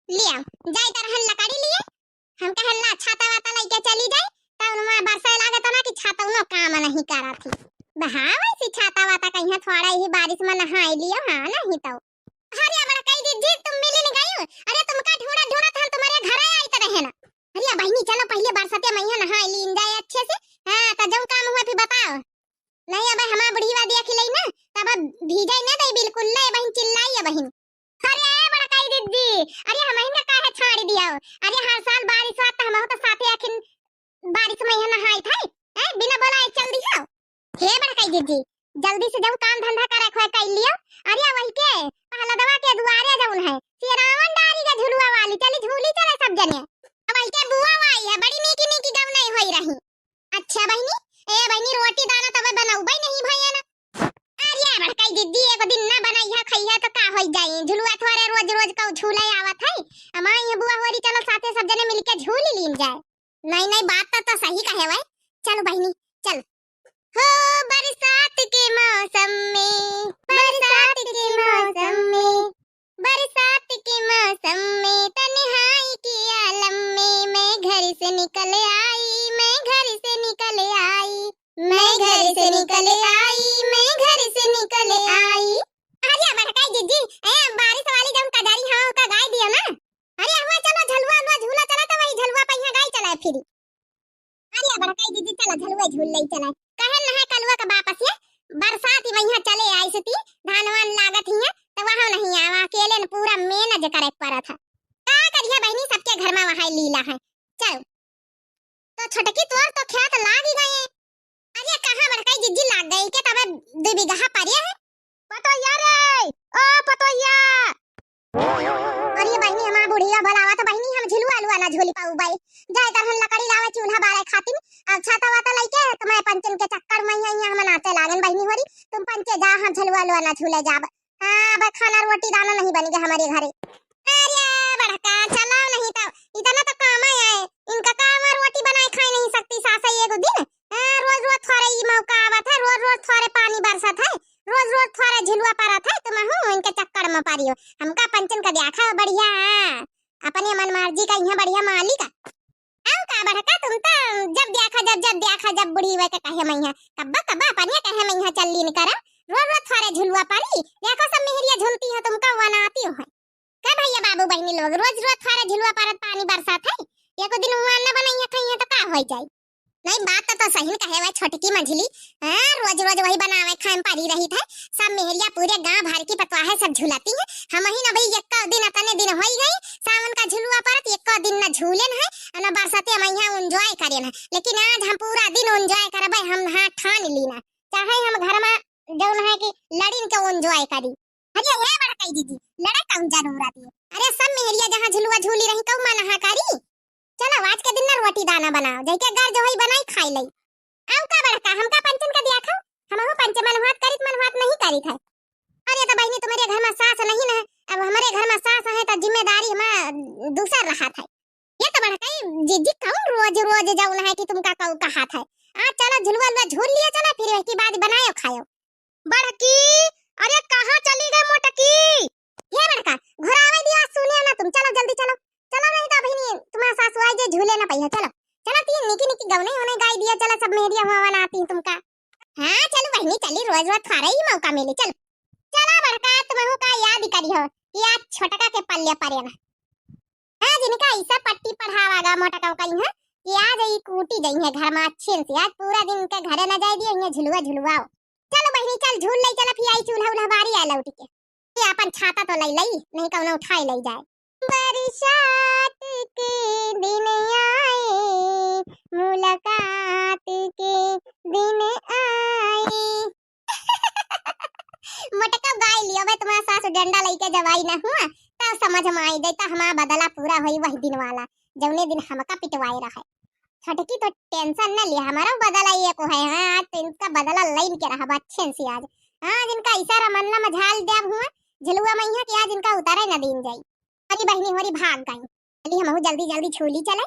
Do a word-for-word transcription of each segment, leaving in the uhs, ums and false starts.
लिया, जाई त रहन लकड़ी लिए, हम कहन ला छाता वाता लइके चली जाई, त उनमें बरसे लागत ना कि छाता उनो काम नहीं करत ही। बहावे से छाता वाता कहीं थोड़ा ही बारिश में नहाई लियो, हाँ नहीं तो। अरे बड़कई दीदी, तुम मिली नहीं गई? अरे तुमका ढूंढत ढूंढत हम तुम्हारे घर आई तो रहे ना। अरे बहिनी चलो पहले बरसते मइहाँ नहाई लीन जाए अच्छे से। हाँ, तो जौन काम हुआ फिर बताओ। नहीं, अबे हमार बुढ़िया देख लई ना, तब अब भीजे न दे बिल्कुल, ले बहिन चिल्लाई है बहिन। अरे बड़काई दीदी, अरे हमहिन का काहे छाड़ दिया हो? अरे हर साल बारिश हुआ तो हम तो साथे आखिन बारिश मइहाँ नहाई थे, हैं? बिना बोला चल दिया। हे बड़काई दीदी, जल्दी से जाओ काम धंधा करे खोए कर लियो। अरे वही के पहलदवा के दुआरे जौन है, सिरावन डारी के झुलुआ वाली, चली झूली चले सब जने। अब वही के बुआ आई है, बड़ी नीकी नीकी गवनई होई रही। अच्छा बहिनी, ए बहिनी, रोटी दाना तबे बनौबे नहीं भैया ना। अरे बड़काई दीदी, एक दिन ना बनैया खैया तो का होई जाई? झुलुआ थोरे रोज रोज का झूले आवत है। हमारे ये बुआ होरी, चलो साथे सब जने मिलके झूल लीन जाए। नहीं नहीं, बात तो, तो सही कहे वै। चलो बहिनी, चल। हो बरसात के मौसम में, बरसात के मौसम में, बरसात के मौसम में तन्हाई के आलम में मैं घर से निकल आई, मैं घर से निकल आई, मैं घर से निकल आई, मैं घर से निकल आई। अरे बड़काई जीजी, ए बारिश वाली जौन कजरी हाँ ओका गाय दियो ना। अरे हुआ चलो झलुआ हुआ झूला चला तो वही झलुआ पे यहाँ गाय चलाए फिरी। अरे बड़काई दीदी चला झलुआ झूल ले चला। कहे न है कलुआ के बाप से बरसात ही वहाँ चले आई से ती धान वान लागत ही है तो वहाँ नहीं आवा, अकेले न पूरा मेहनत करे के पड़त है। का करिए बहिनी, सबके घर में वहाँ लीला है। चलो तो छोटकी तोर तो खेत लाग ही गए। अरे कहाँ बड़काई जीजी लाग गई के तबे दो बीघा परे है। पतोहिया रे, ओ पतोहिया। अरे बहिनी, हमार बुढ़िया भलावा तो बहिनी हम झिलुआ लुआ ना झूली पाऊ बाई। जाए तरहन लकड़ी लावे चूल्हा बारे खातिर। अब छाता वाता लइके तुम्हारे पंचन के चक्कर में यहाँ, यहाँ हम नाचे लागन बहिनी होरी। तुम पंचे जा, हम झिलुआ लुआ ना झूले जाब। हाँ, अब खाना रोटी दाना नहीं बनेगा हमारे घरे। अरे बड़का, चलाओ नहीं तो, इतना तो काम है। इनका काम है, रोटी बनाए खाए नहीं सकती सास है एक दिन। हाँ, रोज रोज थोड़े ई मौका आवत है, रोज रोज थोड़े पानी बरसत है, रोज रोज थोड़े झिलुआ परत है, तुम हूँ इनके चक्कर में पड़ी हो। हमका पंचन का देखा बढ़िया, हाँ, अपने मन मर्जी का यहाँ बढ़िया मालिक है। हम का बड़का, तुम तो जब देखा जब, जब देखा जब बुढ़ी हुए के कहे मैया, कब्बा कब्बा अपने कहे मैया चल लीन कर, रोज रोज थोड़े झुलुआ पारी, देखो सब मेहरिया झूलती हो, तुमका वनाती हो। का भैया बाबू बहिनी लोग, रोज रोज थोड़े झुलुआ पारत पानी बरसात है, एको दिन हुआ न बनैया खइया तो का हो जाई? नहीं, बात तो, तो सही न कहे हुए छोटकी मंझली। हाँ, रोज रोज वही बनावे खाए में पड़ी रही थे। सब मेहरिया पूरे गांव भर की पतवा है, सब झुलाती है। हम ही न भाई, एक दिन अतने दिन होई गई, सावन का झुलुआ परत एको दिन न झूलेन है, न बरसाते हम यहाँ enjoy करेन है। लेकिन आज हम पूरा दिन enjoy करबे, हम हाँ ठान लीना, चाहे हम घर में जौन है कि लड़िन के enjoy करी। अरे हे बड़काई दीदी, लड़े कौन जरूरत है? अरे सब मेहरिया जहाँ झुलुआ झूली रही, कहू मना करी? चलो आज के दिन ना रोटी दाना बनाओ, जैके घर जो है बनाई खाई लई। आऊ का बड़का, हमका पंचन का दिया खाओ, हमहू पंच मनवात करित मनवात नहीं करित है। अरे तो बहिनी तुम्हारे घर में सास नहीं ना, अब हमारे घर में सास है तो जिम्मेदारी हमार दूसर रहा था। ये तो बड़काई जीजी कौन रोज रोज जौन है कि तुमका कऊ कहा था। आज चलो झुलुआ लुआ झूल लिया चला, फिर एक बाद बनायो खायो। बड़की, अरे कहाँ चली गई मोटकी? हे बड़का, घुरावे दिया, सुने ना तुम, चलो जल्दी चलो, चलो नहीं तो अभी नहीं तुम्हारा सासू आई जे झूले ना पहिया, चलो, चलो तीन निकी निकी गवने होने गाय दिया, चलो सब मेहरिया हुआ बनाती तुमका। हाँ चलो बहिनी चली, रोज रोज थारे ही मौका मिली, चलो। चलो बड़का, तुमहू का याद करी हो कि आज छोटका के पल्ले परे ना। आज इनका ऐसा पट्टी पढ़ावागा मोटका का यहाँ कि आज ई कूटी जाई है घर में अच्छे से, आज पूरा दिन इनके घरे ना जाए दिए, इन्हें झुलुआ झुलुआओ। चलो बहिनी चल झूल ले, चल फिर आई चूल्हा उल्हा बारी आ लौट के। ये अपन छाता तो ले लई, नहीं कौनो उठाए ले जाए। बरसात के दिन आए, मुलाकात के दिन आए। मोटका गाय लियो बे, तुम्हारा सास डंडा लेके जवाई ना हुआ, तब समझ में आई देता हमारा बदला पूरा होई वही दिन वाला, जौने दिन हमका पिटवाए रहे। छोटकी तो tension न लिया, हमारा बदला ये को है। हाँ, आज तो इनका बदला लाइन के रहा अच्छे से आज। हाँ, आज इनका इशारा मनला मझाल देव हुआ, झलुआ मैया के आज इनका उतारे न दीन जाई। हमारी बहिनी होरी भाग गई। चली हमहू जल्दी जल्दी झूली चले।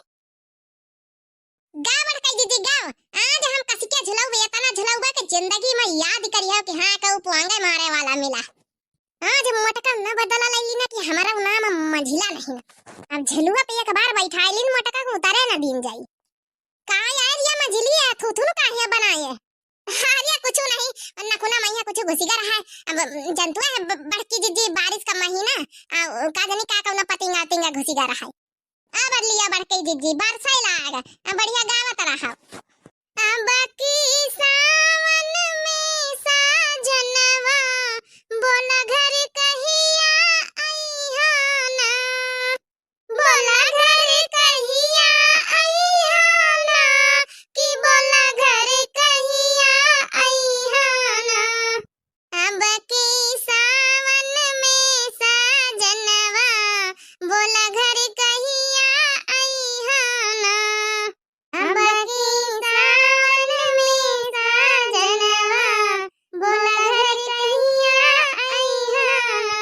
गाँव बड़काई दीदी गाँव, आज हम कसिके झुलौबे, इतना झुलौबे के जिंदगी में याद करियो कि हाँ, कहू पुआंगे मारे वाला मिला। आज मोटका न बदला लई ना कि हमारा नाम मझिला नहीं ना। अब झुलुआ पे एक बार बैठाई लीन मोटका को उतारे ना दीन जाई। का यार ये मझिली है, थुथुन काहे बनाए? अरे कुछ नहीं, नखुना मैया कुछ घुसी गा रहा है। अब जनतुआ है ब-, बड़की जिज्जी, बारिश का महीना, आ, का जानी का कौना पतिंगा तिंगा घुसी गा रहा है। अब लिया बड़की जिज्जी, बरसाई लाग, आ, बढ़िया गावत रहा। अब की सावन में साजनवा, बोला घर कहिया अइहा ना। बोला घर कहिया अइहा ना, कि बोला घर कहिया अइहा ना। अब की सावन में साजनवा, बोला घर कहिया अइहा ना। अब की सावन में साजनवा, बोला घर कहिया अइहा ना।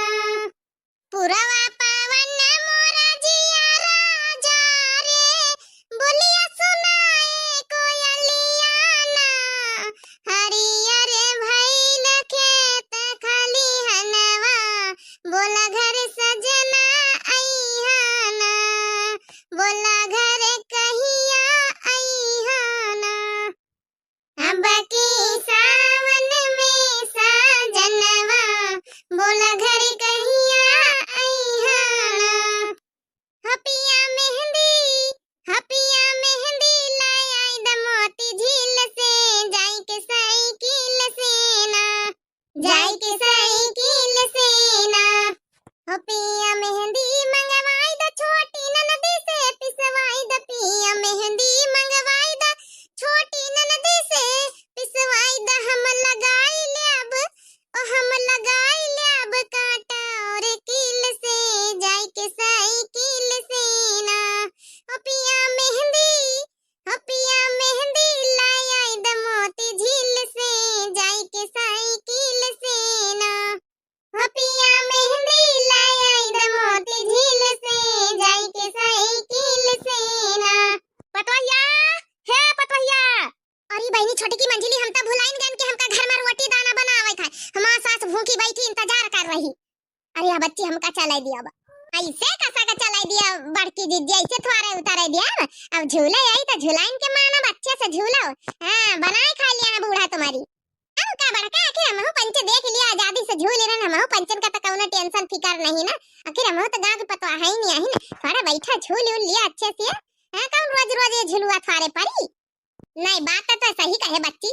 पुरवा पवन मोरा जिया राजा रे, बोलिया सुनाए कोयलिया ना। हरियर भइल खेत खलिहनवा, बोला घर सजना अइहा ना। बोला घर कहिया अइहा ना। अब की सावन में साजनवा, बोला घर कहिया अइहा ना। हपिया मेहंदी, हपिया मेहंदी लाई आई द मोती झील से, जाई के साइकिल से ना, जाई के साइकिल से ना। हो पिया मेहंदी मंगवाई द छोटी ननदी से, पिसवाई द पिया मेहंदी मंगवाई द छोटी ननदी से, पिसवाई द हम लगाई लेब, ओ हम लगाई लेब कांटा और कील से, जाई के साइकिल से ना। हो पिया मेहंदी, हो पिया मेहंदी लाई आई द मोती झील से, जाई के साइकिल से ना। हो पिया मेहंदी लाई आई द मोती झील से, जाई के साइकिल से ना। पतोहिया, हे पतोहिया। अरे बहिनी छोटकी मंझिली, हम त भुलाइन गन कि हमका घर में रोटी दाना बनावत है। हमार सास भूखी बैठी इंतजार कर रही। अरे अब बच्ची हमका चलाई दिया अब। ऐसे कसा का चलाई दिया बड़की जिज्जी, ऐसे थोड़े उतारे दिया अब। अब झूले आई त झुलाइन के मानब, अच्छे से झूलो। हाँ, बनाए खा लिया है बूढ़ा तुम्हारी। हम का बड़का, आखिर हमहू पंच देख लिया, आजादी से झूल रहन, हमहू पंचन का त कौनो tension फिकर नहीं ना। आखिर हमहू त गाँव के पतवा है ही नहीं, है ना? थोड़ा बैठा झूल उल लिया अच्छे से। हाँ, कौन रोज रोज ये झुलुआ थोड़े परी? नहीं, बात तो, तो सही कहे बच्ची।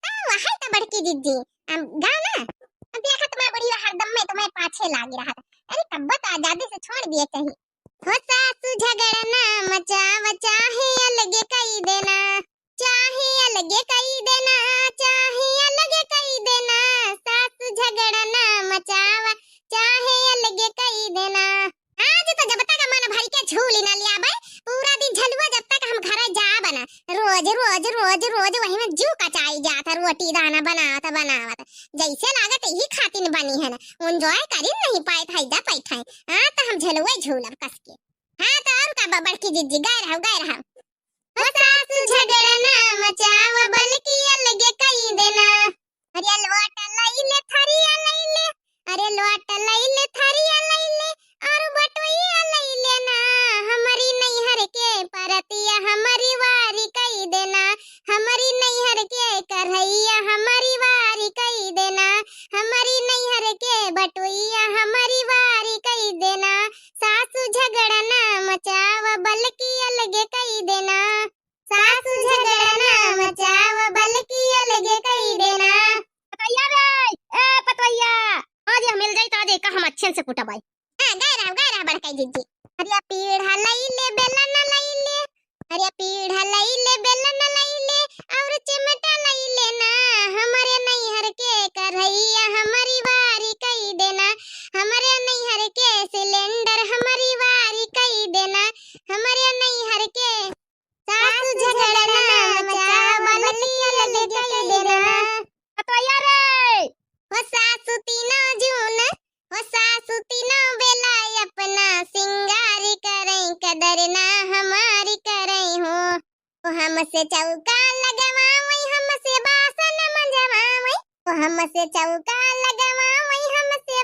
हाँ, वही तो बड़की जिज्जी। हम गा ना। अब देखा तुम्हारा बुढ़िया हरदम में तुम्हें पाछे लागी रहा था। अरे कब्बो तो आजादी से छोड़ दिए चाहिए। हो सासू झगड़ा ना मचावा, चाहे अलगे कई देना, चाहे अलगे कई देना, चाहे अलगे कई देना। सासू झगड़ा ना मचावा, चाहे अलगे कई देना। आज तो जब तक मन भर के झूली ना लियाबे, पूरा दिन झलुआ जब तक हम घरे जाब ना, रोज, रोज, रोज, रोज वही में जू कचाई जात है, रोटी दाना बनावत, बनावत। जैसे लागत यही खातिन बनी है ना, enjoy करी नहीं पाए था, जा पाए था। हाँ, तो हम झलुआ झूलब कस के। हाँ, तो और का ब-, बड़की जिज्जी, गए रहो, गए रहो। हो सासु झगड़ा ना मचाव, बल्कि अलगे कई देना। अरे लोटा लइले, थरिया लइले, अरे लोटा लइले, थरिया लइले, और बटोइया लइले ना। हमरी नैहर के परतिया हमरी वारी कई देना, हमरी नैहर के कढ़ैया हमरी वारी कई देना, हमरी नैहर के बटोइया हमरी वारी कई देना। सासु झगड़ा ना मचाव, बल्कि अलगे कई देना। सासु झगड़ा ना मचाव, बल्कि अलगे कई देना। पतोहिया रे, ए पतोहिया, आज यह मिल जाई तो आज एका हम अच्छे से कुटबाई। हाँ, गए रहो, गए रहो बड़काई जिज्जी। अरे पीढ़ा लइले, बेलन लइले, अरे पीढ़ा लइले, बेलन लइले, और चिमटा लइले ना। हमरे नैहर के कढ़ैया हमरी वारी कई देना, हमरे नैहर के सिलेंडर हमरी वारी कई देना, हमरे नैहर के सासु झगड़ा ना मचाव, बल्कि अलगे कई देना। पतोहिया रे। हो सासु तीनों जून, हो सासु तीनों बेला अपना सिंगारी करई, कदर ना हमारी करई हो। ओ हमसे चौका लगवावई, हमसे बासन मंजवावई, ओ हमसे चौका लगवावई, हमसे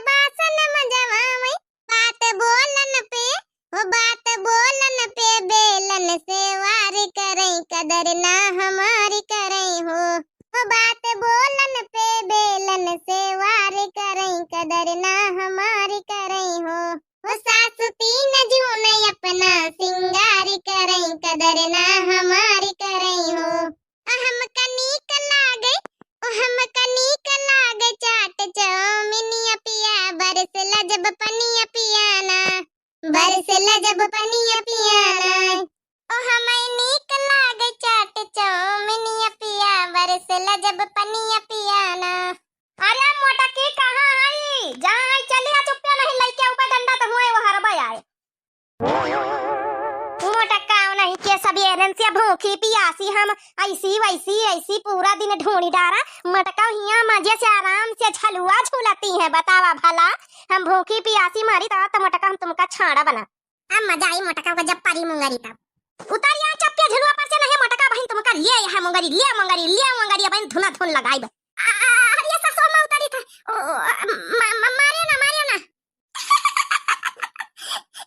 हो बात बोलन पे बेलन से वार करई, कदर ना हमारी करई हो। हो बात बोलन पे बेलन से वार करई, कदर ना हमारी करई हो। हो सासु तीन जून अपना सिंगार करई, कदर ना हमारी करई हो। ओ हमका नीक लागे, ओ हमका नीक लागे चाट चौमिनिया पिया, बरसेला जब पनिया पिया ना, बरसेला जब पनिया पिया ना। ओ हमई नीक लागे चाट चौमिनिया पिया, बरसेला जब पनिया पिया ना। अरे मोटकी कहाँ हई? जहाँ हई चली आ, चुप्पे नहीं लइके ऊपर डंडा तो हुए वो हरबा आए। मोटका नहीं के सब एरन से भूखी पियासी हम, ऐसी वैसी ऐसी पूरा दिन ढूंढी डारा। मोटका हियाँ मजे से आराम से झलुआ झूलती है, बतावा भला। हम भूखी पियासी मारी तो, तो मोटका हम तुमका छाड़ा बना। अब मजा आई मोटका का जब पारी मुंगरी तब। उतारी आ चप्पे झुलुआ पर से नहीं मोटका बहिन तुमका लिए है मुंगरी, लिए मुंगरी, लिए मुंगरी बहिन धुना धुन लगाई बा। आ, आ, अरे ससुर में उतारी था। ओ, ओ, म-, म-, मारियो ना, मारियो ना।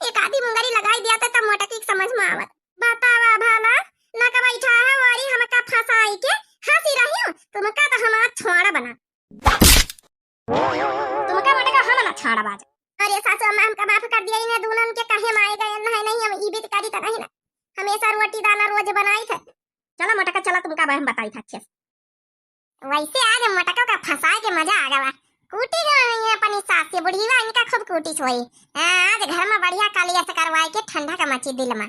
एक आधी मुंगरी लगाई दिया था तब मोटकी के समझ में आवत। बतावा भला, ना का बैठा है वारी हमका फंसाई के हंसी रही हूँ। तुमका तो हमार छोड़ा बना। तुमका मोटका हम ना छाड़ा बाज। अरे सासू अम्मा, हमका माफ कर दिया, इन्हें दूनन के कहे माए गए नहीं, नहीं, हम ई बीत करी त नहीं ना। हमेशा रोटी दाना रोज बनाई थे। चला मोटका, चला तुमका हम बताई था अच्छे से। वैसे आज मोटका का फंसाए के मजा आ गवा। कूटी गई है अपनी सास से, बुढ़ीवा इनका खूब कूटी सोई। हाँ, आज घर में बढ़िया कालिया से करवाए के ठंडा का मची दिल में।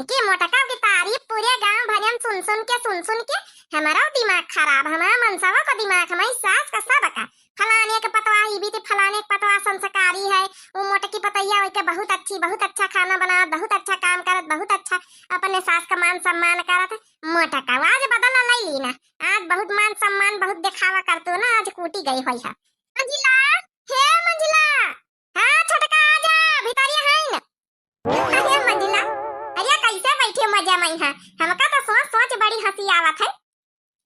कि मोटका की तारीफ पूरे गांव भर में सुन सुन के, सुन सुन के हमारा दिमाग खराब, हमारा मनसवा का दिमाग, हमारी सास का, सब का। फलाने के पतवा ई बीती, फलाने के पतवा संस्कारी है, वो मोटकी पतैया वही के बहुत अच्छी, बहुत अच्छा खाना बनावत, बहुत अच्छा काम करत, बहुत अच्छा अपने सास का मान सम्मान करत। मोटका आज बदला ले ली ना, आज बहुत मान सम्मान बहुत दिखावा करतू ना, आज कूटी गई होई है। मंजिला, हे मंजिला, हाँ छोटका आजा, भितरिया है ना। अरे मंजिला, अरे कैसे बैठे मजा में है? हमका तो सोच सोच बड़ी हंसी आवत है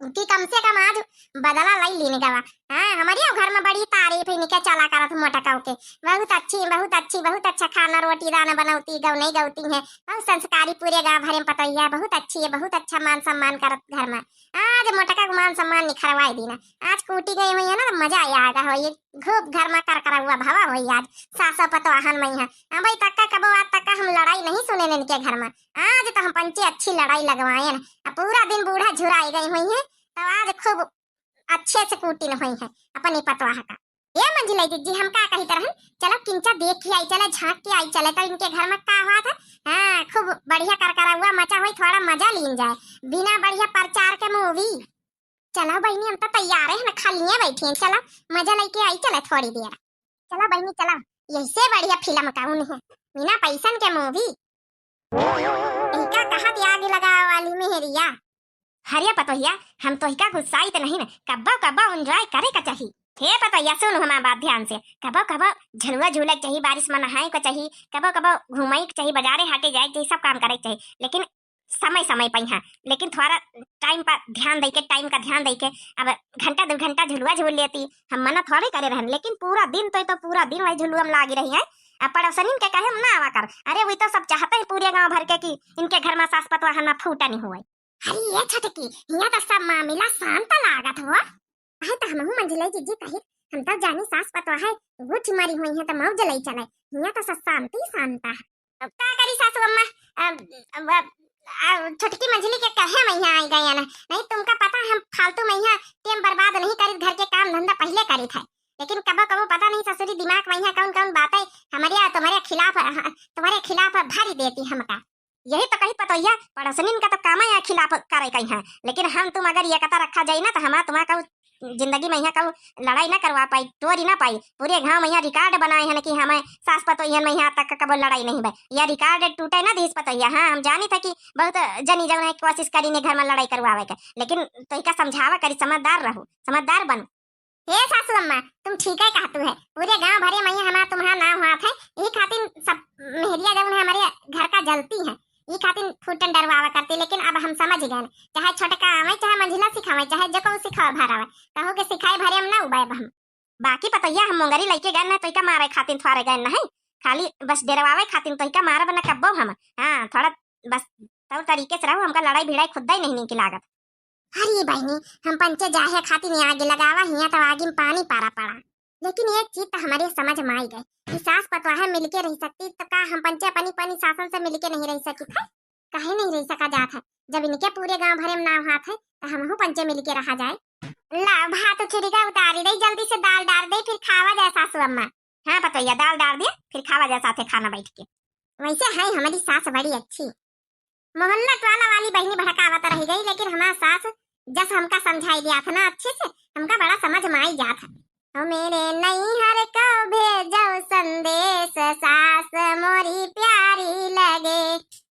कि कम से कम आज बदला ले लीन गवा। हाँ, हमारे घर में बड़ी तारीफ है, इनके चला करत मोटका के। बहुत अच्छी, बहुत अच्छी, बहुत अच्छा खाना रोटी दाना बनौती, गौनई गौती है, बहुत संस्कारी, पूरे गाँव भरे में पतैया, बहुत अच्छी है, बहुत अच्छा मान सम्मान करत घर में। आज मोटका के मान सम्मान निखरवाई दीना। आज कूटी गई हुई है ना, तो मजा आया आगा हो, ये खूब घर में करकरौआ भवा होई आज, सासो पतवाहन में है। अबे तक का कबो आज तक का हम लड़ाई नहीं सुने इनके घर में। आज तो हम पंचे अच्छी लड़ाई लगवाएन। अब पूरा दिन बूढ़ा झुराई गई हुई है, तो आज खूब अच्छे से कूटिन हुई है अपनी पतवाह का। ए मंझिलाई जिज्जी, हम का कही तरहन, चलो किंचा देख के आई चले, झांक के आई चले, तो इनके घर में का हुआ था। हाँ, खूब बढ़िया करकरौआ मचा हुई, थोड़ा मजा लीन जाए, बिना बढ़िया प्रचार के मूवी। चलो बहिनी, हम तो तैयार है ना, खालिए बैठे हैं। चलो, मजा लेके आई चले थोड़ी देर। चलो बहिनी, चलो, यही से बढ़िया फिल्म कौन है, बिना पैसन के मूवी। इनका कहा आग लगावे वाली मेहरिया। हरिया पतोहिया, हम तोहिका गुस्साइत नहीं न, कब्बो कब्बो enjoy करे का चाही। हे पतोहिया, सुन हमार बात ध्यान से, कब्बो कब्बो झलुआ झूले के चाही, बारिश में नहाए का चाही, कब्बो कब्बो घूमे के चाही, बाजारे हाटे जाए के चाही, सब काम करे के चाही, लेकिन समय समय पे यहाँ, लेकिन थोड़ा time पर ध्यान दे के, time का ध्यान दे के। अब घंटा दो घंटा झुलुआ झूल लेती, हम मना थोड़ी करे रहन, लेकिन पूरा दिन तो, तो पूरा दिन वही झुलुआ में लागी रही है। अब पड़ोसनिन के कहे हम ना आवा कर, अरे वो तो सब चाहते हैं पूरे गांव भर के कि इनके घर में सास पतवाह ना फूटा नहीं हुए। अरे ये छोटकी, यहाँ तो सब मामला शांत लागत हो। अहे तो हमहू मंझिलाई जिज्जी कही, हम तो जानी सास पतवाह है, गुठ मरी हुई है तो मौज लई चले, यहाँ तो सब शांति शांत है। अब का करी सासू अम्मा, अब, अब, अब, अब छोटकी मंझिली के कहे में यहाँ आई गए ना, नहीं तुमका पता हम फालतू में यहाँ time बर्बाद नहीं करी, घर के काम धंधा पहले करी थे, लेकिन कबो कबो पता नहीं ससुरी दिमाग में यहाँ कौन कौन बातें हमारे या तुम्हारे खिलाफ, हाँ, तुम्हारे खिलाफ भरी देती हमका। यही तो कही पतोहिया, पड़ोसनिन का तो काम है खिलाफ करे कहीं है, लेकिन हम तुम अगर ये कता रखा जाए ना तो हमारा तुम्हारा कहू जिंदगी में यहाँ कहू लड़ाई ना करवा पाई, टोरी ना पाई। पूरे गांव में यहाँ record बनाए हैं कि हमें सास पतोहियन में यहाँ तक कबो लड़ाई नहीं बा। यह record टूटे ना दीस पतोहिया। हाँ, हम जानी था कि बहुत जनी जौन है कोशिश करी ने घर में लड़ाई करवावे के, लेकिन तोहिका समझावा करी, समझदार रहू, समझदार बन। हे सासू अम्मा, तुम ठीक है कहतू है, पूरे गांव भरे में हमारा तुम्हारा नाम हुआ था, यही खातिर सब मेहरिया जौन है हमारे घर का जलती है, यही खातिर फूटन डरवावा करती, लेकिन अब हम समझ गए, चाहे छोटका आवे, चाहे मंझिला सिखावे, चाहे जो कहू सिखावे भरावे, कहू के सिखाए भरे हम ना उबाए हम। बाकी पतैया हम मुंगरी लइके गए ना, तो इका मारे खातिर थ्वारे गए नहीं, खाली बस डेरवावे खातिर तोहिका मारब न कब्बो हम। हाँ, थोड़ा बस तौर तरीके से रहो, हमका लड़ाई भिड़ाई खुद्दा ही नहीं नीक लागत। अरे बहिनी, हम पंचे जाहे खातिर आगी लगावा हिया, तब आगी में पानी पारा पड़ा। लेकिन एक चीज तो हमरे समझ में आई गई कि सास पतवाह मिलके रह सकती, तो का हम पंचे अपनी पनी सासन से मिलके नहीं रह सकी थे? काहे नहीं रह सका जात है? जब इनके पूरे गांव भरे में नाव हाथ है, तो हमहू पंचे मिलके रहा जाए। ला, भात छिड़का उतारी दे, जल्दी से दाल डार दे, फिर खावा जाए सासू अम्मा। हाँ पतोहिया, दाल डार दे, फिर खावा जाए साथे खाना बैठ के। वैसे है हमारी सास बड़ी अच्छी। मोहल्ला टोला वाली बहिनी भड़कावत रह गई, लेकिन हमार सास जस हमका समझाई दिया था ना अच्छे से, हमका बड़ा समझ में आई जात है। हो मेरे नैहर को भेजो संदेश, सास मोरी प्यारी लगे।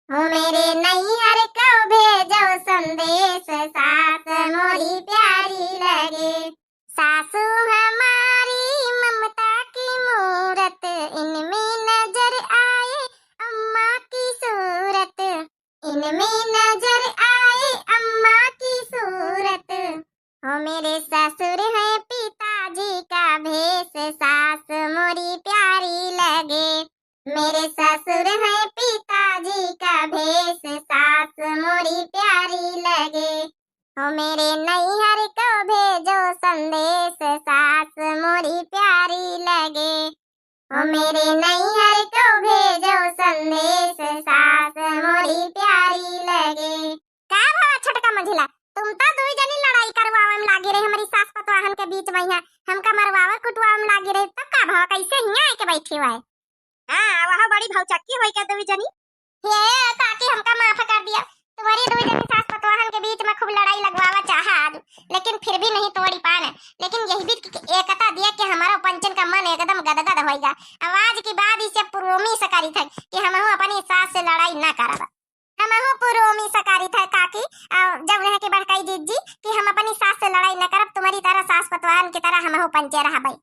हो मेरे नैहर को भेजो संदेश, सास मोरी प्यारी लगे। सासू हमारी ममता की मूरत, इनमें नजर आए अम्मा की सूरत, इनमें नजर आए अम्मा की सूरत। हो मेरे ससुर हैं पिताजी का भेष, सास मोरी प्यारी लगे। मेरे ससुर हैं पिताजी का भेष, सास मोरी प्यारी लगे। हो मेरे नैहर को भेजो संदेश, सास मोरी प्यारी लगे। हो मेरे नैहर को भेजो संदेश, सास मोरी प्यारी लगे। का भवा छोटका मझिला, तुम तो दुई जनी लड़ाई करवावे में लागी रहे हमारी सास पतवाहन के बीच में, यहाँ हमका मरवावे कुटवावे में लागी रहे, तब का भवा, कैसे हियाँ आके बैठी हुआ है? हाँ, वह बड़ी भौचक्की होई के दुई जनी। हे काकी, हमका माफ कर दिया। तुम्हारी दुई जनी सास पतवाहन के बीच में खूब लड़ाई लगवावा चाहा आज, लेकिन फिर भी नहीं तोड़ी पान। लेकिन यही बीच की एकता दिया कि हमारा पंचन का मन एकदम गदगद होइगा। अब आज के बाद इसे पुरोमी से करी थे कि हमहू अपनी सास से लड़ाई ना करब। हमहू पुरोमी से करी थे काकी, आ, जब रह के बड़काई जीत जी कि हम अपनी सास से लड़ाई ना करब, तुम्हारी तरह सास पतवाहन की तरह हमहू पंचे रहबे।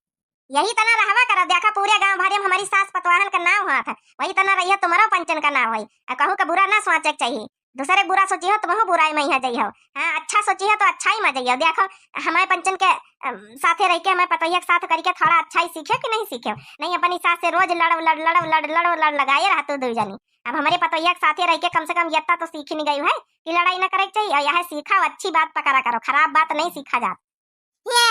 यही तना रहवा करब, देखा पूरे गांव भरे में हमारी सास पतवाहन का नाव हाथ है, वही तना रहिया तुम्हारा पंचन का नाव है। आ कहूँ का बुरा ना सोचे के चाहिए, दूसरे बुरा सोची हो तुमहू बुराई में ही जई हो। हाँ, अच्छा सोची हो तो अच्छाई में जई हो। देखो हमारे पंचन के, अम, साथे रह के, हमारे पतोहिया के साथ करके थोड़ा अच्छाई सीखे कि नहीं सीखे? नहीं, अपनी सास से रोज लड़ लड़ लड़ लड़ लड़ लड़ लगाए रहते दुई जनी। अब हमारे पतोहिया के साथे रह के कम से कम यत्ता तो सीख नहीं गई है कि लड़ाई ना करे के चाहिए। और यह सीखा, अच्छी बात पकड़ा करो, खराब बात नहीं सीखा जात। ये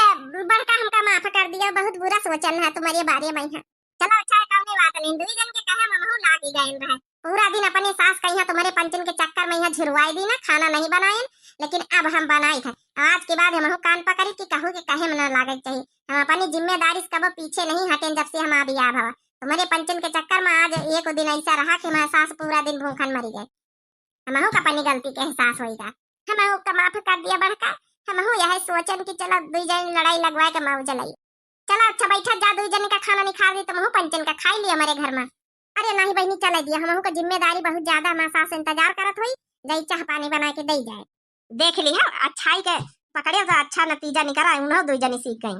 बड़का हमका माफ कर दिया, बहुत बुरा सोचन है तुम्हारे बारे में है। चलो अच्छा है, कौने बात नहीं, दुई जन के कहे में हमहू लागी गए रहे। पूरा दिन अपने सास का यहाँ तुम्हारे पंचन के चक्कर में यहाँ झिरवाई दी ना, खाना नहीं बनाए, लेकिन अब हम बनाई थे। आज के बाद हमहू कान पकड़ी कि कहू के कहे में ना लागे के चाहिए। हम अपनी जिम्मेदारी से कबो पीछे नहीं हटेन जब से हम आ बियाह भवा। तुम्हारे पंचन के चक्कर में आज एक दिन ऐसा रहा कि हमारे सास पूरा दिन भूखन मरी गए। हमहू का अपनी गलती के एहसास होइगा, हमहू का माफ कर दिया बड़का। हमहू यह सोचन कि चलो दुई जन लड़ाई लगवाए के मौज लई। चलो अच्छा बैठा जा, दुई जन का खाना निखार दी, तुमहू पंचन का खाई लिया हमारे घर में। अरे नहीं बहिनी, चले दिया, हमहू का जिम्मेदारी बहुत ज्यादा, हमारे सास इंतजार करत हुई, जाई चाह पानी बना के दे जाए। देख ली हो, अच्छाई के पकड़े तो अच्छा नतीजा निकला, उन्हों दुई जनी सीख गई।